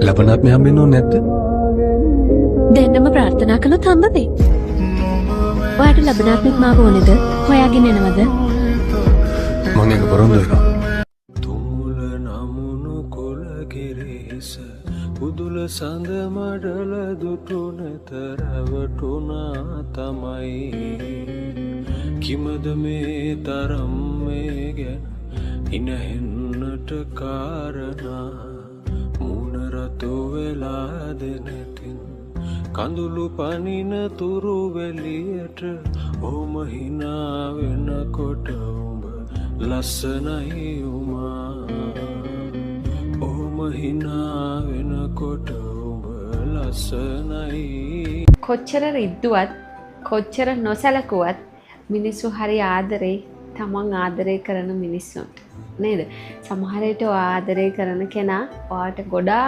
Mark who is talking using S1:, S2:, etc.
S1: ලබන ආත්මේ හම්බෙන්න ඕනේ නැද්ද?
S2: දෙන්නම ප්‍රාර්ථනා කළොත් හම්බ වෙයි. ඔයාට ලබන ආත්මෙත් මාව ඕනේද? හොයාගෙන එනවද?
S1: මං ඒක පොරොන්දු වෙනවා.
S3: තුමුල නමුණු කොළ ගෙරෙහිස උදුල සඳ මඩල දුටු නැත රැවටුනා තමයි. කිමද මේ තරම් මේ ගැන හිනහෙන්නට කාරණා? මූණ රතු වෙලා දෙනතින් කඳුළු පනින තුරු වැලියට ඔහොම හිනා වෙනකොට උඹ ලස්සනයි උමා. ඔහොම හිනා වෙනකොට උඹ ලස්සනයි.
S4: කොච්චර රිද්දුවත්, කොච්චර නොසැලකුවත් මිනිස්සු හරි ආදරේ තමන් ආදරය කරන මිනිස්සුන්ට, නේද? සමහර විට ඔයා ආදරය කරන කෙනා ඔයාට ගොඩාක්